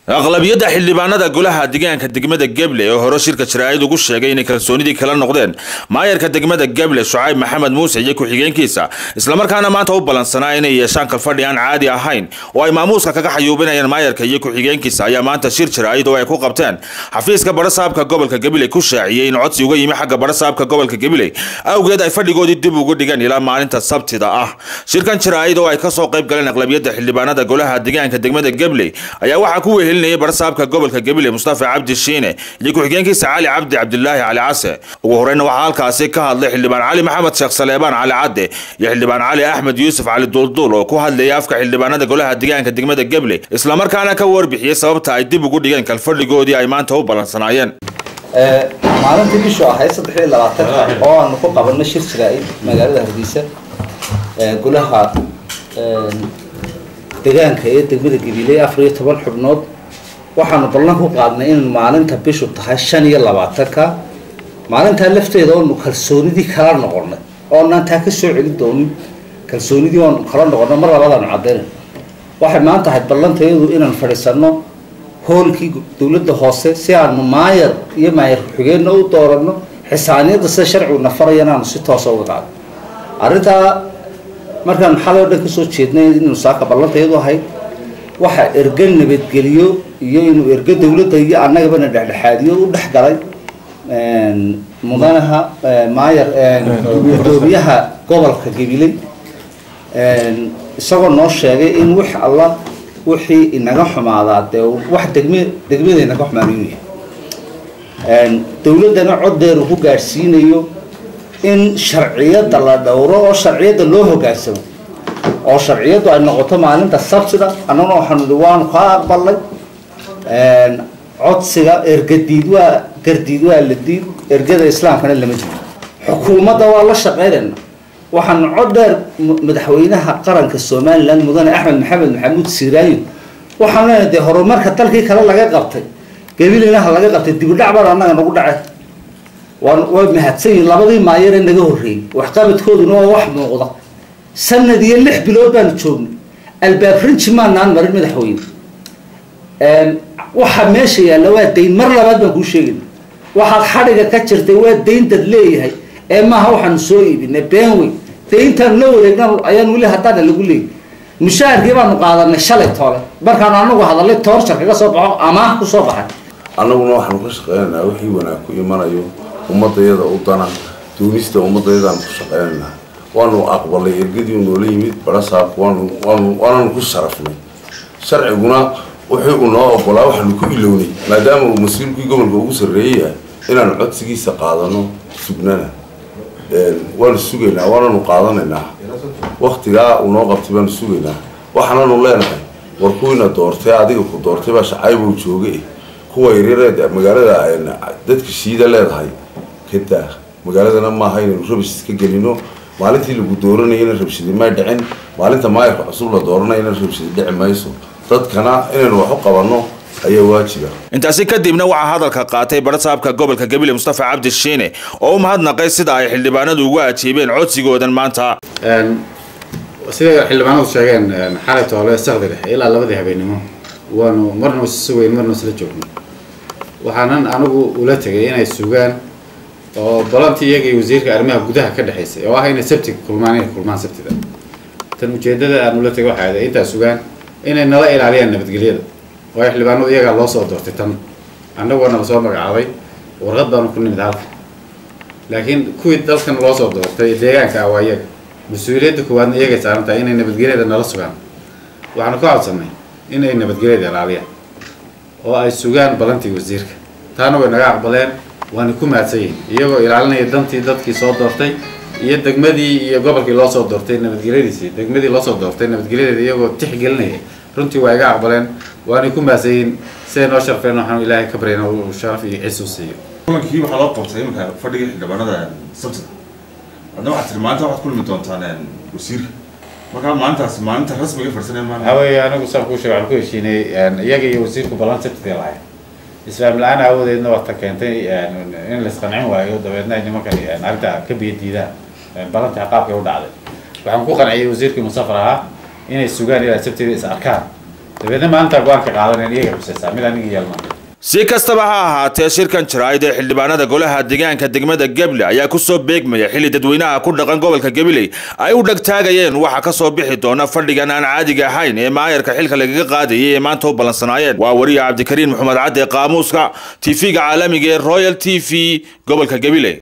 Aqlabiyadda xildhibaanada golaha deegaanka degmada Gabiley oo hore shirka jaraa'id ugu sheegay inay kalsoonidii kala noqdeen maayarka degmada Gabiley Shucayb Maxamed Muuse iyo ku-xigeenkiisa, islamarkaana maanta u ballansanaa inay yeeshaan kalfadhi aan caadi ahayn oo ay maamuuska kaga xayuubinayaan maayarka iyo ku-xigeenkiisa, ayaa maanta shir jaraa'id oo ay ku qabteen xafiiska barasaabka gobolka Gabiley ku shaaciyey in codsi uga yimi xagga barasaabka gobolka Gabiley awgeed ay fadhigoodii dib ugu dhigeen ilaa maalinta Sabtida ah. Shirkan jaraa'id oo ay kasoo qayb galeen aqlabiyadda xildhibaanada golaha deegaanka degmada Gabiley ayaa waxaa ku wehelinayay barasaabka gobolka Gabiley Mustafa Cabdi Shiine iyo ku-xigeenkiisa Cali Cabdi Cabdilaahi Cali Case. Ugu horeyna waxaa halkaasi ka hadlay xildhibaan Cali Maxamed Sheekh Saleebaan Cali Cadde iyo xildhibaan Cali Axmed Yuusuf Cali Duulduul oo ku hadlayay afka xildhibaanada golaha deegaanka degmada Gabiley, islamarkaana ka warbixiyey sababta ay dib ugu dhigeen kalfadhigoodii ay maanta u ballansanaayeen. Maalintii bishu ahayd 23-ka oo aanu ku qabanay shir jaraa'id magaalada Hargeysa golaha deegaanka ee degmada Gabiley 14 xubnood, waxaanu ballan ku qaadnay in maalinta bishu tahay 25-ka, maalintaa lafteeda oonu kalsoonidii kala noqonay, oonaan taa ka soo celin doonin. Kalsoonidii oonu kala noqonay mar labaadaanu caddaynay. Waxay maanta ahayd ballantayadu inaan fadhiisano hoolkii dowladda hoose si aanu maayar iyo maayar ku-xigeenna u dooranno, xisaaniyadda sida sharcigu nafarayana aanu si toosa uga qaadno arrintaa. Markaan xalay o dhan kasoo jeednay inuu saaka ballantayadu ahayd, waxa erge nabadgeliyo iyo inuu erge dowladda iyo annagabana dhexdhexaadiyo u dhex galay mudanaha maayar gudoomiyaha gobolka Gabiley, isagoo noo sheegay in wix alla wixii inaga xumaadaa dee wax degme degmada inaga xumaan inuu yahay, dowladdana cod dheer uu ku gaadhsiinayo in sharciyadda la dhowro oo sharciyadda loo hoggaansamo oo sharciyaddu ay noqoto maalinta Sabtida. Annaguna waxaanu nihi waanu kaa aqbalnay codsiga. Ergadiid waa gardiid, waa la diid, ergada islaamkana lama jiro. Xukuumadda waa la shaqaynayna. Waxaanu cod dheer madaxweynaha qaranka Somaliland mudane Axmed Maxamed Maxamuud Siiraayo waxaanu leenahay dee horumarka dalkii kale laga qabtay Gabileynaha laga qabtay, dibudhac baan annaga nagu dhacay. Waan way mahadsan yihiin labadii maayar ee naga horreeyey, waxqabadkooduna waa wax muuqda. Sanad iyo 6 bilood baanu joognay, albaab rinji maanaan marin. Madaxweyne, waxa meesha yaalla waa dayn. Mar labaad baan kuu sheegayna, waxaad xadhiga ka jirtay waa dayn dad leeyahay ee maaha waxaanu soo iibinay. Been weyn, dayntaanu la wareegna ayaan weli haddaana lagu leeyay. Mushaharkii baanu qaadanay shalay toole markaanu anagu hadalay, toorjar kaga soo baxo, amaah ku soo baxay. Annaguna waxaanu ka shaqeynaynaa wixii wanaag ku imanayo ummadayada u dana doonista ummadayadaanu ku shaqeynaynaa. Waanu aqbalay ergadii noola yimid barasaabku, waanu waanu waananu ku sharafnay. Sharciguna wuxuu uu noo ogolaa waxaanu ku ilownay, maadaama uu mas-uulkii gobolka ugu sarreeyay yahay, inaanu codsigiisa qaadano. Sugnana waanu sugaynaa, waananu qaadanaynaa. Waktigaa uu noo qabtay baanu sugaynaa. Waxaananu leenahay, war kuwiina doortay, adiga ku doortay baa Shacaybuu joogay, kuwa yaryareed magaalada dadka shiida leedahay ka daa. Magaaladana maaha inaynu rabish iska gelino. Maalintii lagu dooranayana rabshadi may dhicin, maalinta maayarka cusub la dooranayana rabshadi dhici mayso. Dadkana inaynu wax u qabanno ayaa waajiba. Intaasi kadibna waxaa hadalka qaatay barasaabka gobolka Gabiley Mustafa Cabdi Shiine oo u mahadnaqay sida ay xildhibaanadu ugu ajiibeen codsigoodan maanta. Sida xildhibaanadu sheegeen, xalay toole sakdi dhexe ilaa 2-dii habeenimo waanu marna is sugayn, marna isla joognay. Waxaanan anigu ula tegay inay sugaan oo balantii iyaga iyo wasiirka arrimaha gudaha ka dhexaysay oo ah inay Sabtiga kulmaan, inay kulmaan Sabtida. Tan ujeedada aan ula tegay waxay ahayd intaa sugaan inay nala ilaaliyaan nabadgelyada, waayo xildhibaanadu iyagaa loo soo doortay, tan annagu waa nala soo magacaabay, warqad baanu ku nimid halka, laakiin kuwii dalkan loo soo doortay deegaanka ah waa iyaga. Mas-uuliyadda koowaadna iyagay saaran tahay inay nabadgelyada nala sugaan. Waxaanu ka codsanay inay nabadgelyada ilaaliyaan oo ay sugaan balantii wasiirka. Taana way naga aqbaleen, waana ku mahadsan yihiin, iyagoo ilaalinaya dantii dadkii soo doortay iyo degmadii iyo gobolkii loo soo doortay nabadgelyadiisii, degmadii loo soo doortay nabadgelyadeeda iyagoo tixgelinaya. Runtii waa iga aqbaleen, waanay ku mahadsan yihiin siday noo sharfeen. Waxaanu Ilaahay ka baryana uu sharaf iyo ciis u siiyo. Kulankii waxaa loo qabtay iminka fadhigii xildhibaanada Sabtida. Hadna waxaad tiri maalinta waxaad kulmi doontaan wasiirka. Markaa maalintaas maalinta rasmiga fadhisanaya maana? Waxaa weeye, anigu saan kuu sheegay, waxaan ku heshiinay iyaga iyo wasiirku ballan Sabtidii lahayd. Isfahm la-aan aawadeedna waa ta keentay in la isqancin waayo, dabeedna ay nimankani arrinta ka biyo diidaan ballantii qaabkay u dhacday. Waxaan ku qanciyey wasiirkii musafar ahaa inay sugaan ilaa Sabtida is arkaan. Dabeedna maalintaa go-aanka qaadaneen iyaga xusaysaa mid aniga yeelmaa. Si kastaba ha ahaatee, shirkan jaraa'id ee xildhibaanada golaha deegaanka degmada Gabiley ayaa ku soo beegmaya xilli dadweynaha ku dhaqan gobolka Gabiley ay u dhegtaagayeen waxa ka soo bixi doona fadhigan aan caadiga ahayn ee maayarka xilka lagaga qaadayay ee maanta u ballansanaayeen. Waa wariye Cabdikariin Maxamed Cadde, qaamuuska TV-ga caalamiga ee Royal TV, gobolka Gabiley.